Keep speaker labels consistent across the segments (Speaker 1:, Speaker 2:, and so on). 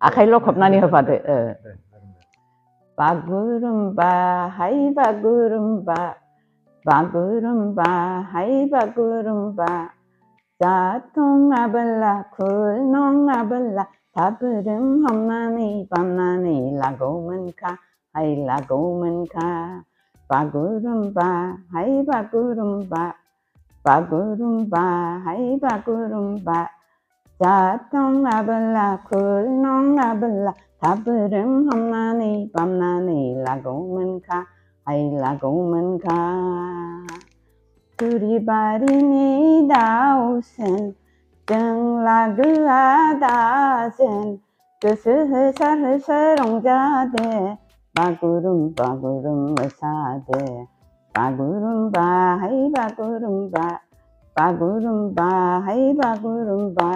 Speaker 1: आखाइल' खबनानै होफादो बागुरुम्बा हाय बागुरुम्बा बागुरुम्बा हाय बागुरुम्बा जाथं आबोला खुल नङाबोला थाबोरोम हमनानै बामनानै लागौमोनखा हाय लागौमोनखा बागुरुम्बा हाय बागुरुम्बा बागुरुम्बा हाय बागुरुम्बा जाथं आबोला खुल नङाबोला थाबोरोम हमनानै बामनानै लागौमोनखा हाय लागौमोनखा तुरिबारिनि दाउसेन जों लागोआ दाजेन गोसो होसार होसार रंजादे बागुरुम बागुरुम मोसादे बागुरुम्बा हाय बागुरुम्बा बागुरुम्बा हाय बागुरुम्बा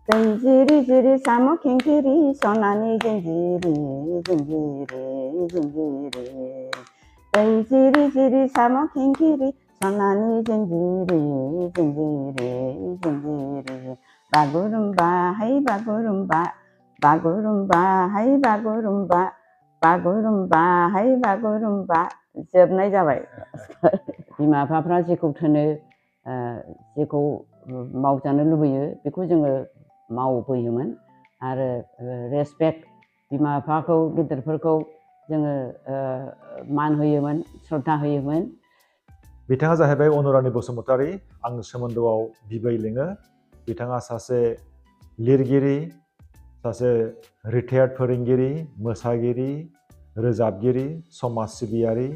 Speaker 1: दै जिरि जिरि साम' खिंखिरि सनानि जिंजिरि जिंजिरि जिंजिरि दै जिरि जिरि साम' खिंखिरि सनानि जिंजिरि जिंजिरि जिंजिरि बागुरुम्बा हाय बागुरुम्बा बागुरुम्बा हाय बागुरुम्बा बागुरुम्बा हाय बागुरुम्बा जोबनाय जाबाय बिमा बिफाफ्रा जेखौ थोनो जेखौ मावजानो लुबैयो बेखौ जोङो मावबोयोमोन आरो रेसपेक्ट बिमा बिफाखौ गिदिरफोरखौ जोङो मान होयोमोन श्रद्धा होयोमोन
Speaker 2: बिथाङा जाहैबाय अनुरानि बसुमतारी आं सोमोन्दोआव बिबै लिङो बिथाङा सासे लिरगिरि सासे रिटायार्ड फोरोंगिरि मोसागिरि रोजाबगिरि समाज सिबियारि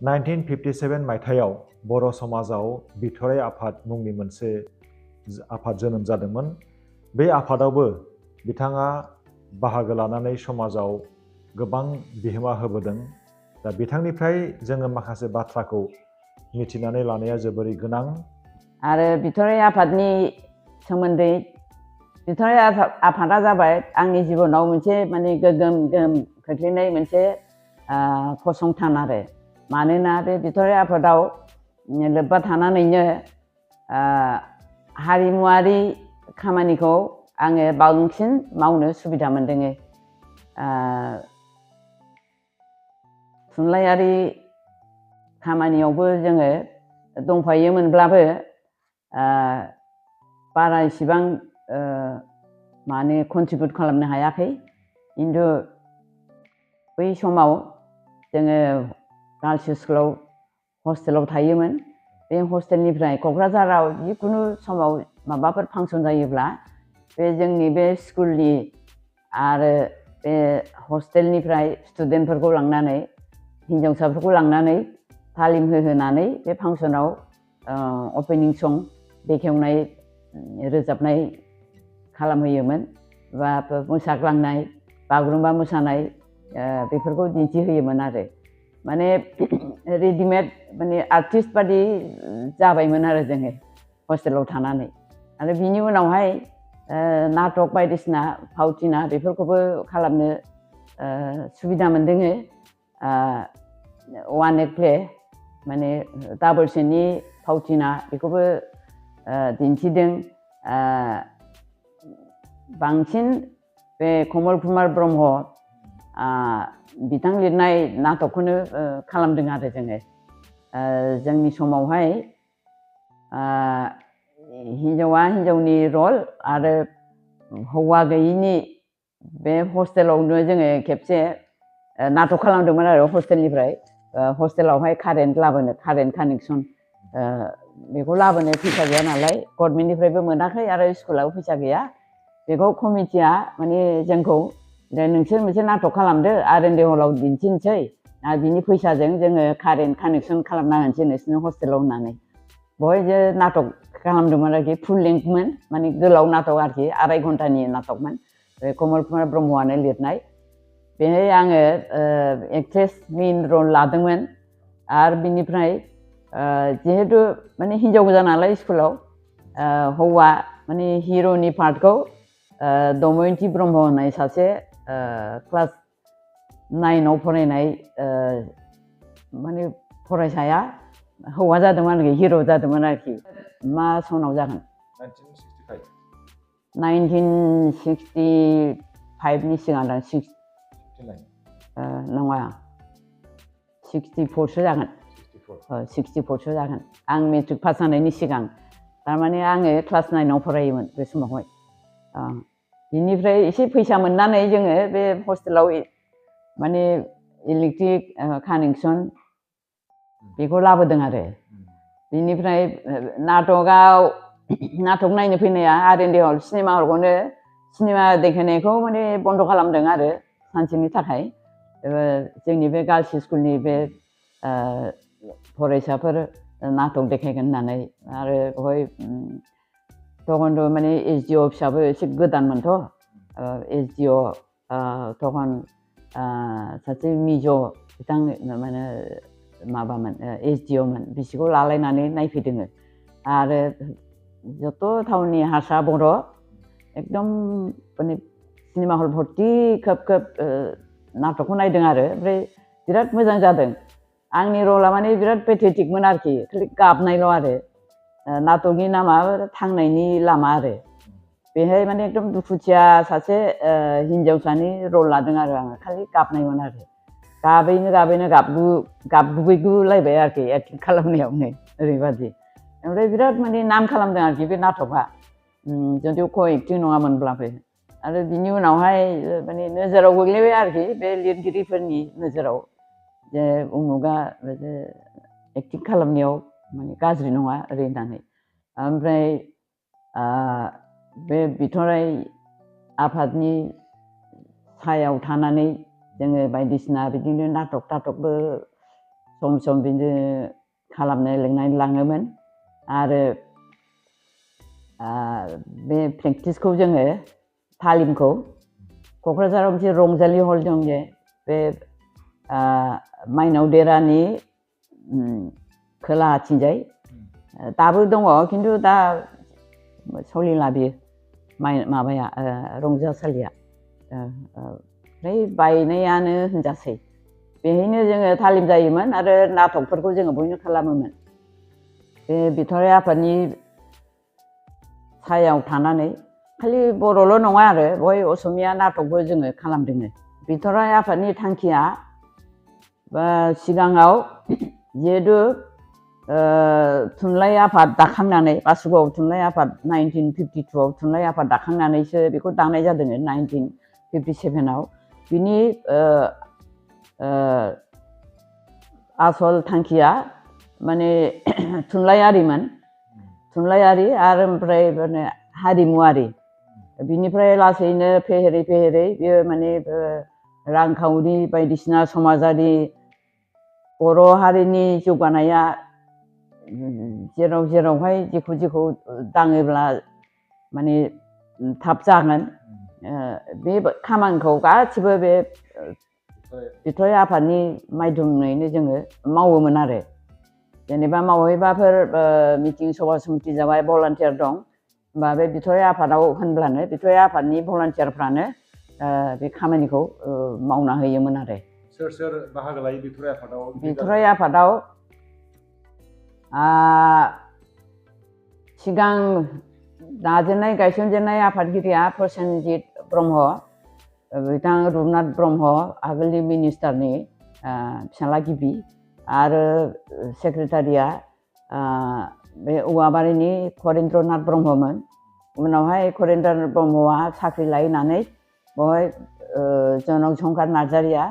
Speaker 2: 1957 मायथाइयाव बर' समाजाव बिथराइ आफाद मुंनि मोनसे आफाद जोनोम जादोंमोन बे आफादावबो बिथाङा बाहागो लानानै समाजाव गोबां बिहोमा होबोदों दा बिथांनिफ्राय जोङो माखासे बाथ्राखौ मिथिनानै लानाया जोबोरै गोनां
Speaker 1: आरो बिथराइ आफादनि सोमोन्दै बिथराइ आफादा जाबाय आंनि जिबनाव मोनसे माने गोगोम खोख्लैनाय मोनसे फसंथान आरो मानोना बे बिथराइ आफादाव लोब्बा थानानैनो हारिमुवारि खामानिखौ आङो बांसिन मावनो सुबिदा मोनदों थुनलाइयारि खामानियावबो जोङो दंफायोमोनब्लाबो बारा इसिबां माने कन्ट्रिबिउट खालामनो हायाखै खिन्थु बै समाव जोङो गार्लस स्कुलाव हस्टेलाव थायोमोन बे हस्टेलनिफ्राय क'क्राझाराव जिखुनु समाव माबाफोर फांसन जायोब्ला बे जोंनि बे स्कुलनि आरो बे हस्टेलनिफ्राय स्टुडेन्टफोरखौ लांनानै हिन्जावसाफोरखौ लांनानै तालिम होहोनानै बे फांसनाव अपेनिं सं बेखेवनाय रोजाबनाय खालामहोयोमोन बा मोसाग्लांनाय बागुरुम्बा मोसानाय बेफोरखौ दिन्थिहोयोमोन आरो माने रेडिमेड माने आर्टिस्ट बादि जाबायमोन आरो जोङो हस्टेलाव थानानै आरो बिनि उनावहाय नाटक बायदिसिना फावथिना बेफोरखौबो खालामनो सुबिदा मोनदों वान एक्ट प्ले माने डाबल सेटनि फावथिना बेखौबो दिन्थिदों बांसिन बे कमल कुमार ब्रह्म बिथां लिरनाय नाटकखौनो खालामदों आरो जोङो जोंनि समावहाय हिन्जावा हिन्जावनि रल आरो हौवा गैयिनि बे हस्टेलावनो जोङो खेबसे नाटक खालामदोंमोन आरो हस्टेलनिफ्राय हस्टेलावहाय कारेन्ट लाबोनो कारेन्ट कानेक्सन बेखौ लाबोनो फैसा गैया नालाय गभर्नमेन्टनिफ्रायबो मोनाखै आरो स्कुलाबो फैसा गैया बेखौ कमिटिया माने जोंखौ नोंसोर मोनसे नाटक खालामदो आरएनडि हलाव दिन्थिनोसै आरो बिनि फैसाजों जोङो कारेन्ट कानेक्सन खालामना होनोसै नोंसोरनो हस्टेलाव होननानै बहाय जे नाटक खालामदोंमोन आरोखि फुल लेंथमोन माने गोलाव नाटक आरोखि 2.5 घन्टानि नाटकमोन बे कमल कुमार ब्रह्मआनो लिरनाय बेहाय आङो एक्ट्रेस मेइन रल लादोंमोन आरो बिनिफ्राय जिहेतु माने हिन्जाव गोजा नालाय स्कुलाव हौवा माने हिर'नि पार्टखौ दमयन्ति ब्रह्म होननाय सासे क्लास 9आव फरायनाय माने फरायसाया हौवा जादोंमोन आरोखि हिर' जादोंमोन आरोखि मा सनाव जागोन
Speaker 2: 1965
Speaker 1: 65नि सिगां दां
Speaker 2: 69
Speaker 1: नङा 64सो जागोन 64सो जागोन आं मेट्रिक पास जानायनि सिगां थारमाने आङो क्लास 9आव फरायोमोन बे समावहाय बिनिफ्राय एसे फैसा मोननानै जोङो बे हस्टेलाव माने इलेक्ट्रिक कानेक्सन बेखौ लाबोदों आरो बिनिफ्राय नाटक नायनो फैनाया R&D हल सिनेमा हलखौनो सिनेमा देखायनायखौ माने बन्द' खालामदों आरो सानसेनि थाखाय जोंनि बे गार्लस स्कुलनि बे फरायसाफोर नाटक देखायगोन होननानै आरो बेवहाय तखनथ' माने SDO अफिसाबो एसे गोदानमोनथ' SDO तखन सासे मिज' बिथां माने माबामोन SDO मोन बिसिखौ लालायनानै नायफैदों आरो जत' टाउननि हारसा बर' एकदम माने सिनेमा हल भर्ति खोब नाटकखौ नायदों आरो ओमफ्राय बिराद मोजां जादों आंनि रला माने बिराद पेथेटिकमोन आरोखि खालि गाबनायल' आरो नाटकनि नामा थांनायनि लामा आरो बेहाय माने एकदम दुखुथिया सासे हिनजावसानि रल लादों आरो आङो खालि गाबनायमोन आरो गाबैनो गाबगुबैगुलायबाय आरोखि एक्टिं खालामनायावनो ओरैबादि ओमफ्राय बिराद माने नाम खालामदों आरोखि बे नाटकआ जदिव क' एक्टिं नङामोनब्लाबो आरो बिनि उनावहाय माने नोजोराव गोग्लैबाय आरोखि बे लिरगिरिफोरनि नोजोराव जे उमुगा एक्टिं खालामनायाव माने गाज्रि नङा ओरै होननानै ओमफ्राय बे बिथराइ आफादनि सायाव थानानै जोङो बायदिसिना बिदिनो नाटकबो सम बिदिनो खालामनो लिंनानै लाङोमोन आरो बे प्रेक्टिसखौ जोङो तालिमखौ क'क्राझाराव मोनसे रंजालि हल दं जे बे माइनाव देरानि खोलाथिंजाय दाबो दङ खिन्थु दा सलिला बियो माबाया रंजासालिया ओमफ्राय बायनायानो होनजासै बेहायनो जोङो तालिम जायोमोन आरो नाटकफोरखौ जोङो बयनो खालामोमोन बे बिथराइ आफादनि सायाव थानानै खालि बर'ल' नङा आरो बय असमिया नाटकबो जोङो खालामदों बिथराइ आफादनि थांखिया सिगाङाव जिहेतु थुनलाइ आफाद दाखांनानै बासुगाव थुनलाइ आफाद 1952आव थुनलाइ आफाद दाखांनानैसो बेखौ दानाय जादों 1957आव बिनि आसल थांखिया माने थुनलाइयारि आरो ओमफ्राय माने हारिमुवारि बिनिफ्राय लासैनो फेहेरै बेयो माने रांखावरि बायदिसिना समाजारि बर' हारिनि जौगानाया जेरावहाय जेखौ दाङोब्ला माने थाब जागोन बे खामानिखौ गासिबो बे बिथराइ आफादनि माध्यमैनो जोङो मावोमोन आरो जेनेबा मावहैबाफोर मिटिं सभा समिति जाबाय भलान्टियार दं होमबा बे बिथराइ आफादाव होनब्लानो बिथराइ आफादनि भलान्टियारफ्रानो बे खामानिखौ मावना होयोमोन आरो
Speaker 2: सोर बाहागो लायो
Speaker 1: बिथराइ आफादाव सिगां गायसनजेननाय आफादगिरिया प्रसेनजित ब्रह्म बिथां रुपनाथ ब्रह्म आगोलनि मिनिस्टारनि फिसाला गिबि आरो सेक्रेटारिया बे औवाबारिनि करेन्द्रनाथ ब्रह्ममोन उनावहाय करेन्द्रनाथ ब्रह्मआ साख्रि लायनानै बेवहाय जनक शंकर नार्जारिया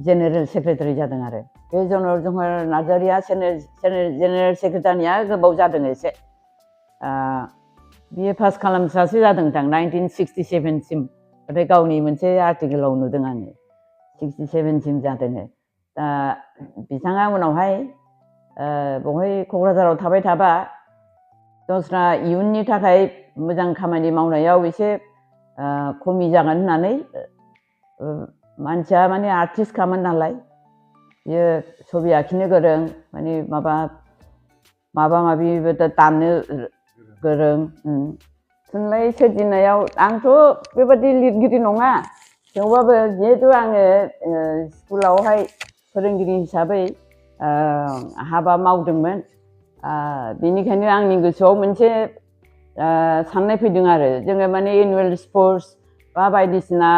Speaker 1: जेनेरेल सेक्रेटारि जादों आरो बे जनक शंकर नार्जारिया जेनेरेल सेक्रेटारिया गोबाव जादों एसे बिए पास खालामसासो जादों दां 1967सिम ओमफ्राय गावनि मोनसे आर्टिकेलाव नुदों आङो 67सिम जादों दा बिथाङा उनावहाय बेवहाय क'क्राझाराव थाबाय थाबा दस्रा इयुननि थाखाय मोजां खामानि मावनायाव एसे खमि जागोन होननानै मानसिया माने आर्टिस्टखामोन नालाय बियो छबि आखिनो गोरों माने माबा माबि दाननो गोरों थुनलाइ सोरजिनायाव आंथ' बेबादि लिरगिरि नङा थेवबाबो जिहेतु आङो स्कुलावहाय फोरोंगिरि हिसाबै हाबा मावदोंमोन बेनिखायनो आंनि गोसोआव मोनसे साननाय फैदों आरो जोङो माने एनुवेल स्पर्टस बा बायदिसिना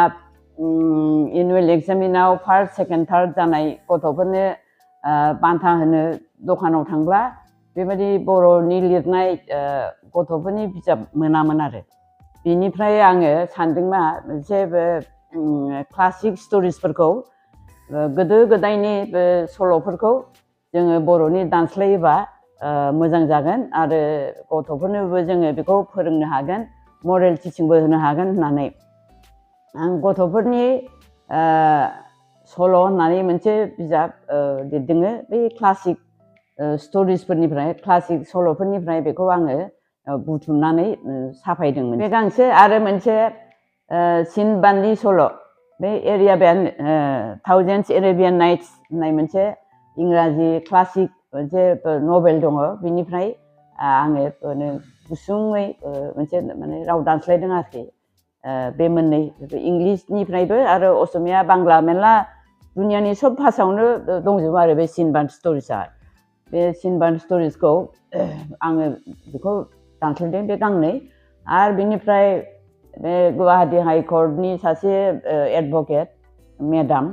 Speaker 1: एनुवेल एग्जामिनाव फार्स्ट सेकेन्ड थार्ड जानाय गथ'फोरनो बान्था होनो दखानाव थांब्ला बेबायदि बर'नि लिरनाय गथ'फोरनि बिजाब मोनामोन आरो बिनिफ्राय आङो सानदोंमा मोनसे क्लासिक स्ट'रिसफोरखौ गोदो गोदायनि सल'फोरखौ जोङो बर'नि दानस्लायोबा मोजां जागोन आरो गथ'फोरनोबो जोङो बेखौ फोरोंनो हागोन मरेल टिचिंबो होनो हागोन होननानै आं गथ'फोरनि सल' होननानै मोनसे बिजाब लिरदोङो बे क्लासिक स्ट'रिसफोरनिफ्राय क्लासिक सल'फोरनिफ्राय बेखौ आङो बुथुमनानै साफायदोंमोन बे गांसे आरो मोनसे सिनबान्दि सल' बे एरेबियान थाउजेन्ड्स एरेबियान नाइट्स होननाय मोनसे इंराजि क्लासिक मोनसे नभेल दङ बिनिफ्राय आङो गुसुङै मोनसे माने राव दानस्लायदों आरोखि बे मोननै इंलिसनिफ्रायबो आरो असमिया बांला मेरला दुनियानि सब भाषायावनो दंजोबो आरो बे सिनबान्द स्ट'रिसआ बे सिनबान्द स्ट'रिसखौ आङो बेखौ दानस्लायदों बे गांनै आरो बिनिफ्राय बे गुवाहाटी हाइकर्टनि सासे एडभकेट मेडाम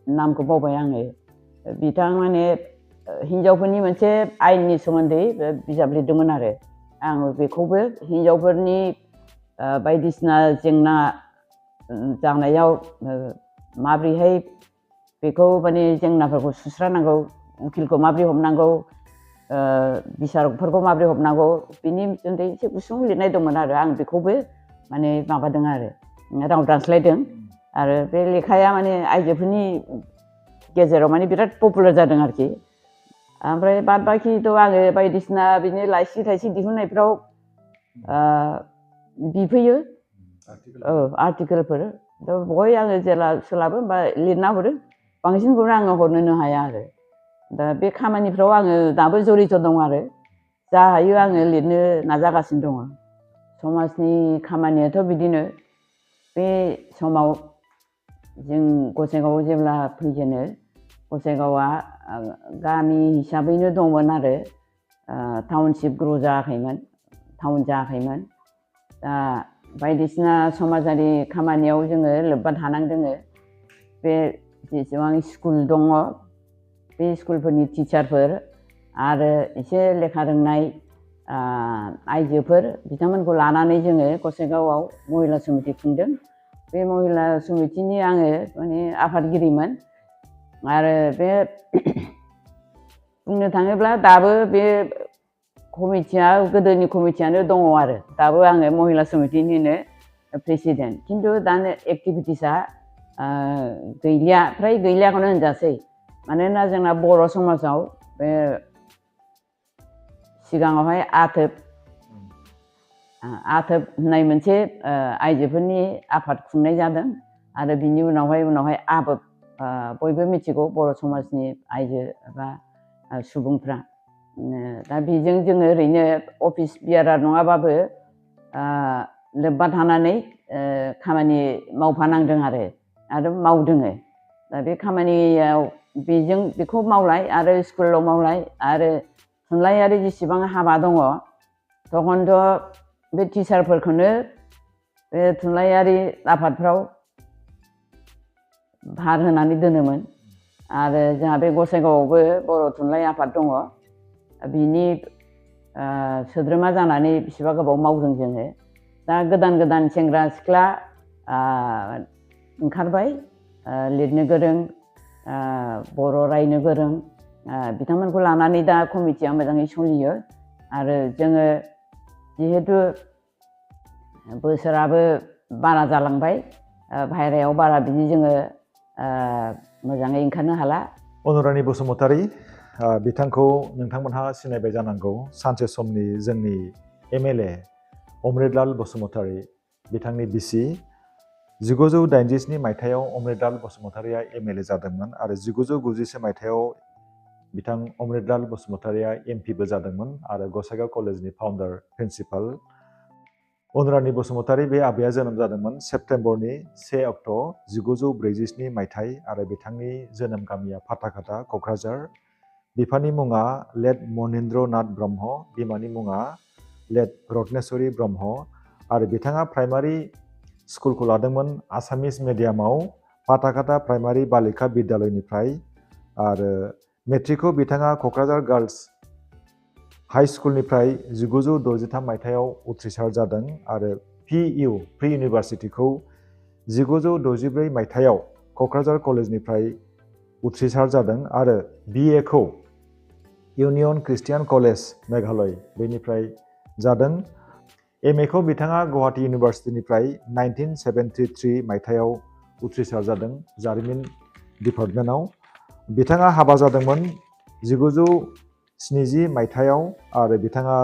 Speaker 1: नामखौ बावबाय आङो बिथां माने हिन्जावफोरनि मोनसे आयेननि सोमोन्दै बिजाब लिरदोंमोन आरो आङो बेखौबो हिन्जावफोरनि बायदिसिना जेंना जानायाव माब्रैहाय बेखौ माने जेंनाफोरखौ सुस्रांनांगौ उकिलखौ माब्रै हमनांगौ बिसारकफोरखौ माब्रै हमनांगौ बिनि सोमोन्दै एसे गुसुं लिरनाय दंमोन आरो आं बेखौबो माने माबादों आरो राव दानस्लायदों आरो बे लेखाया माने आइजोफोरनि गेजेराव माने बिराद पपुलार जादों आरोखि ओमफ्राय बाद बाखिथ' आङो बायदिसिना बिदिनो लाइसि थाइसि दिहुननायफ्राव बिफैयो आर्टिकेलफोर बहाय आङो जेला सोलाबो होमबा लिरना हरो बांसिनखौनो आङो हरनोनो हाया आरो दा बे खामानिफ्राव आङो दाबो जरित दं आरो जा हायो आङो लिरनो नाजागासिनो दङ समाजनि खामानियाथ' बिदिनो बे समाव जों गसाइगावआव जेब्ला फैजेनो गसाइगावआ गामि हिसाबैनो दंमोन आरो टाउनशिप ग्र' जायाखैमोन टाउन जायाखैमोन दा बायदिसिना समाजारि खामानियाव जोङो लोब्बा थानांदोङो बे जेसेबां स्कुल दङ बे स्कुलफोरनि टिचारफोर आरो एसे लेखा रोंनाय आइजोफोर बिथांमोनखौ लानानै जोङो गसाइगावआव महिला समिति खुंदों बे महिला समितिनि आङो माने आफादगिरिमोन आरो बे बुंनो थाङोब्ला दाबो बे कमिटिया गोदोनि कमिटियानो दङ आरो दाबो आङो महिला समितिनिनो प्रेसिडेन्ट खिन्थु दानो एक्टिभिटिसआ गैलिया फ्राय गैलियाखौनो होनजासै मानोना जोंना बर' समाजाव बे सिगाङावहाय आथोब होननाय मोनसे आइजोफोरनि आफाद खुंनाय जादों आरो बिनि उनावहाय आबोब बयबो मिथिगौ बर' समाजनि आइजो एबा सुबुंफ्रा दा बेजों जोङो ओरैनो अफिस बियारार नङाबाबो लोब्बा थानानै खामानि मावफानांदों आरो मावदोङो दा बे खामानियाव बेजों बेखौ मावलाय आरो स्कुलाव मावलाय आरो थुनलाइयारि जेसेबां हाबा दङ तखनथ' बे टिचारफोरखौनो बे थुनलाइयारि आफादफ्राव भार होनानै दोनोमोन आरो जोंहा बे गसाइगावआवबो बर' थुनलाइ आफाद दङ बिनि सोद्रोमा जानानै बेसेबा गोबाव मावदों जोङो दा गोदान सेंग्रा सिख्ला ओंखारबाय लिरनो गोरों बर' रायनो गोरों बिथांमोनखौ लानानै दा कमिटिया मोजाङै सोलियो आरो जोङो जिहेतु बोसोराबो बारा जालांबाय बाहेरायाव बारा बिदि जोङो मोजाङै ओंखारनो हाला
Speaker 2: अनुरानि बसुमतारी बिथांखौ नोंथांमोनहा सिनायबाय जानांगौ सानसे समनि जोंनि MLA अमृतलाल बसुमतारी बिथांनि बिसि 1987 मायथाइयाव अमृतलाल बसुमतारीया MLA जादोंमोन आरो 1991 मायथाइयाव बिथां अमृतलाल बसुमतारीया MPबो जादोंमोन आरो गसाइगाव कलेजनि फाउन्डार प्रिन्सिपाल अनुरानि बसुमतारी बे आबैया जोनोम जादोंमोन सेप्तेम्बरनि 1 अक्ट' 1947 मायथाइ आरो बिथांनि जोनोम गामिया फाथाखाथा क'क्राझार बिफानि मुङा लेट मनिन्द्र नाथ ब्रह्म बिमानि मुङा लेट रत्नेश्वरी ब्रह्म आरो बिथाङा प्राइमारि स्कुलखौ लादोंमोन आसामिस मिडियामाव पाताकाटा प्राइमारि बालिका बिद्यालयनिफ्राय आरो मेट्रिकखौ बिथाङा क'क्राझार गार्लस हाई स्कुलनिफ्राय 1963 मायथाइयाव उथ्रिसार जादों आरो PU प्रि इउनिभार्सिटिखौ 1964 मायथाइयाव क'क्राझार कलेजनिफ्राय उथ्रिसार जादों आरो BA खौ इउनियन क्रिस्टियान कलेज मेघालय बेनिफ्राय जादों। MA खौ बिथाङा गुवाहाटी इउनिभार्सिटिनिफ्राय 1973 मायथाइयाव उथ्रिसार जादों जारिमिन डिपार्टमेन्टआव। बिथाङा हाबा जादोंमोन 1970 मायथाइयाव आरो बिथाङा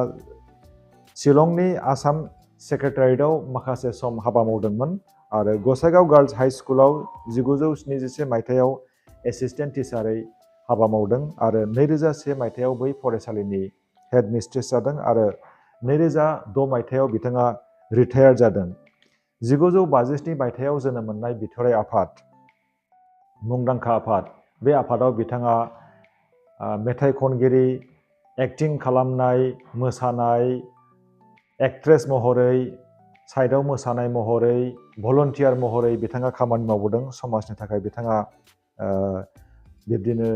Speaker 2: शिलंनि आसाम सेक्रेटारियेटआव माखासे सम हाबा मावदोंमोन आरो गसाइगाव गार्लस हाई स्कुलाव 1971 मायथाइयाव एसिस्टेन्ट टिचारै हाबा मावदों आरो 2001 मायथाइयाव बै फरायसालिनि हेड मिस्ट्रेस जादों आरो 2006 मायथाइयाव बिथाङा रिटायार जादों। 1957 मायथाइयाव जोनोम मोननाय बिथराइ आफाद मुंदांखा आफाद बे आफादाव बिथाङा मेथाइ खनगिरि एक्टिं खालामनाय मोसानाय एक्ट्रेस महरै साइडआव मोसानाय महरै भलन्टियार महरै बिथाङा खामानि मावबोदों समाजनि थाखाय बिथाङा बिब्दिनो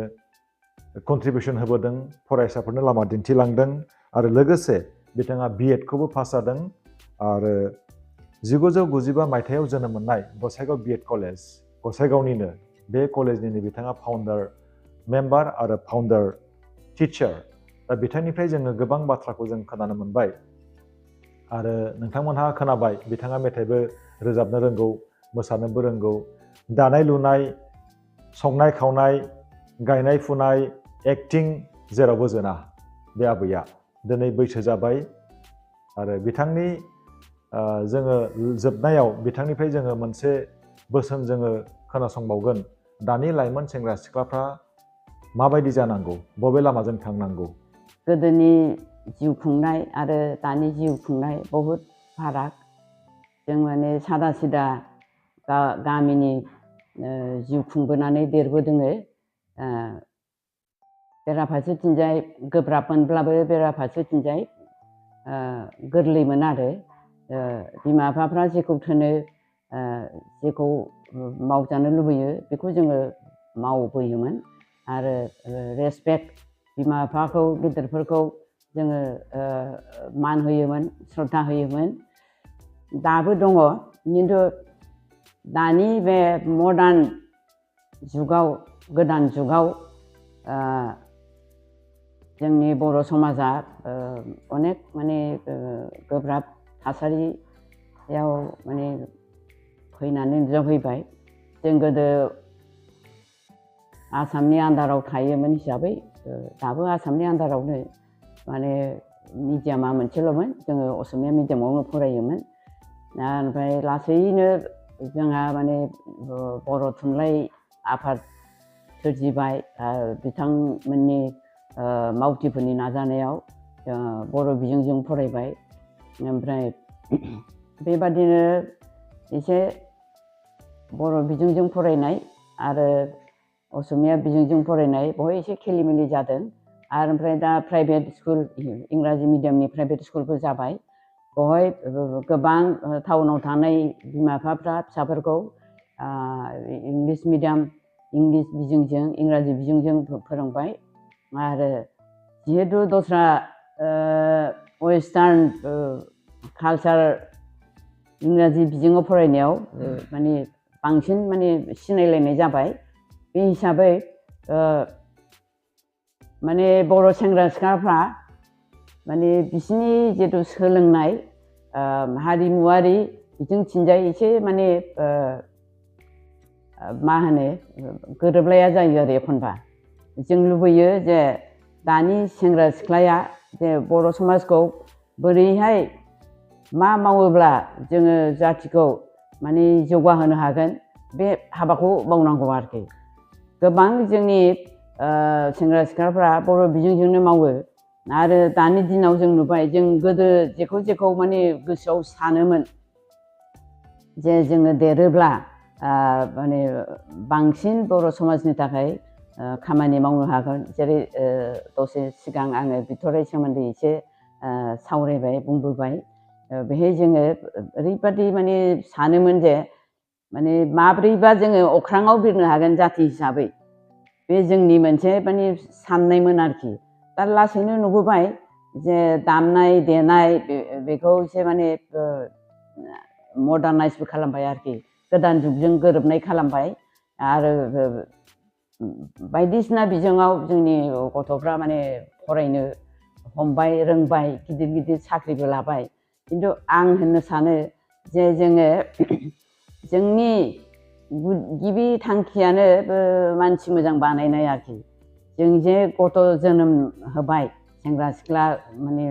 Speaker 2: कन्ट्रिबिउसन होबोदों फरायसाफोरनो लामा दिन्थिलांदों आरो लोगोसे बिथाङा B.Ed खौबो पास जादों आरो 1995 मायथाइयाव जोनोम मोननाय गसाइगाव B.Ed कलेज गसाइगावनिनो बे कलेजनिनो बिथाङा फाउन्डार मेम्बार आरो फाउन्डार टिचार दा बिथांनिफ्राय जोङो गोबां बाथ्राखौ जों खोनानो मोनबाय आरो नोंथांमोनहा खोनाबाय बिथाङा मेथाइबो रोजाबनो रोंगौ मोसानोबो रोंगौ दानाय लुनाय संनाय खावनाय गायनाय फुनाय एक्टिं जेरावबो जोना बे आबैया दिनै बैसो जाबाय आरो बिथांनि जोङो जोबनायाव बिथांनिफ्राय जोङो मोनसे बोसोन जोङो खोनासंबावगोन दानि लाइमोन सेंग्रा सिख्लाफ्रा माबायदि जानांगौ बबे लामाजों थांनांगौ
Speaker 1: गोदोनि जिउ खुंनाय आरो दानि जिउ खुंनाय बहुद फाराग जों माने सादा सिदा गामिनि जिउ खुंबोनानै देरबोदोङो बेराफारसेथिंजाय गोब्राब मोनब्लाबो बेराफारसेथिंजाय गोरलैमोन आरो बिमा बिफाफ्रा जेखौ थोनो जेखौ मावजानो लुबैयो बेखौ जोङो मावबोयोमोन आरो रेसपेक्ट बिमा बिफाखौ गिदिरफोरखौ जोङो मान होयोमोन श्रद्धा होयोमोन दाबो दङ खिन्थु दानि बे मडार्न जुगाव गोदान जुगाव जोंनि बर' समाजा अनेक माने गोब्राब थासारियाव माने फैनानै नुजाफैबाय जों गोदो आसामनि आन्दाराव थायोमोन हिसाबै दाबो आसामनि आन्दारावनो माने मिडियामा मोनसेल'मोन जोङो असमिया मिडियामावनो फरायोमोन ओमफ्राय लासैनो जोंहा माने बर' थुनलाइ आफाद सोरजिबाय बिथांमोननि मावथिफोरनि नाजानायाव बर' बिजोंजों फरायबाय ओमफ्राय बेबादिनो एसे बर' बिजोंजों फरायनाय आरो असमिया बिजोंजों फरायनाय बेवहाय एसे खेलिमेलि जादों आरो ओमफ्राय दा प्राइभेट स्कुल इंराजि मिडियामनि प्राइभेट स्कुलबो जाबाय बेवहाय गोबां टाउनाव थानाय बिमा बिफाफ्रा फिसाफोरखौ इंलिस मिडियाम इंलिस बिजोंजों इंराजि बिजोंजों फोरोंबाय आरो जिहेतु दस्रा वेस्टार्न कालचार इंराजि बिजोङाव फरायनायाव माने बांसिन माने सिनायलायनाय जाबाय बे हिसाबै माने बर' सेंग्रा सिख्लाफ्रा माने बिसिनि जितु सोलोंनाय हारिमुवारि बिथिंथिंजाय एसे माने मा होनो गोरोबलाया जायो आरो एखनबा जों लुबैयो जे दानि सेंग्रा सिख्लाया जे बर' समाजखौ बोरैहाय मा मावोब्ला जोङो जाथिखौ माने जौगाहोनो हागोन बे हाबाखौ मावनांगौ आरोखि गोबां जोंनि सेंग्रा सिख्लाफ्रा बर' बिजोंजोंनो मावो आरो दानि दिनाव जों नुबाय जों गोदो जेखौ माने गोसोआव सानोमोन जे जोङो देरोब्ला माने बांसिन बर' समाजनि थाखाय खामानि मावनो हागोन जेरै दसे सिगां आङो बिथराइ सोमोन्दै एसे सावरायबाय बुंबोबाय बेहाय जोङो ओरैबादि माने सानोमोन जे माने माब्रैबा जोङो अख्राङाव बिरनो हागोन जाथि हिसाबै बे जोंनि मोनसे माने साननायमोन आरोखि दा लासैनो नुबोबाय जे दामनाय देनाय बेखौ एसे माने मडार्नाइजबो खालामबाय आरोखि गोदान जुगजों गोरोबनाय खालामबाय आरो बायदिसिना बिजोङाव जोंनि गथ'फ्रा माने फरायनो हमबाय रोंबाय गिदिर गिदिर साख्रिबो लाबाय खिन्थु आं होननो सानो जे जोङो जोंनि गिबि थांखियानो मानसि मोजां बानायनाय आरोखि जों जे गथ' जोनोम होबाय सेंग्रा सिख्ला माने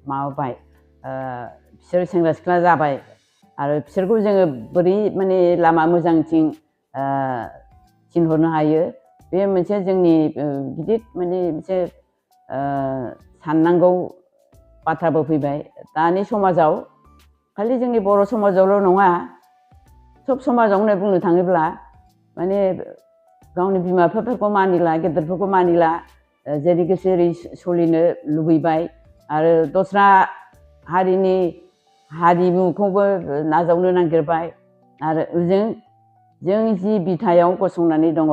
Speaker 1: माबाबाय बिसोर सेंग्रा सिख्ला जाबाय आरो बिसोरखौ जोङो बोरै माने लामा मोजांथिं थिनहरनो हायो बे मोनसे जोंनि गिदिर माने मोनसे साननांगौ बाथ्राबो फैबाय दानि समाजाव खालि जोंनि बर' समाजावल' नङा सब समाजावनो बुंनो थाङोब्ला माने गावनि बिमा बिफाफोरखौ मानिला गेदेरफोरखौ मानिला जेरै गोसो ओरै सोलिनो लुबैबाय आरो दस्रा हारिनि हारिमुखौबो नाजावनो नागिरबाय आरो जों जि बिथायाव गसंनानै दङ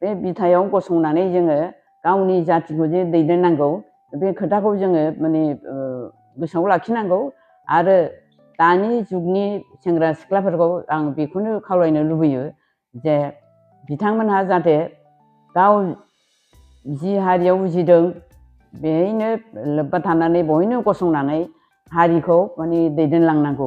Speaker 1: बे बिथायाव गसंनानै जोङो गावनि जाथिखौ जे दैदेननांगौ बे खोथाखौ जोङो माने गोसोआव लाखिनांगौ आरो दानि जुगनि सेंग्रा सिख्लाफोरखौ आं बेखौनो खावलायनो लुबैयो जे बिथांमोनहा जाहाथे गाव जि हारियाव उजिदों बेहायनो लोब्बा थानानै बयनो गसंनानै हारिखौ माने दैदेनलांनांगौ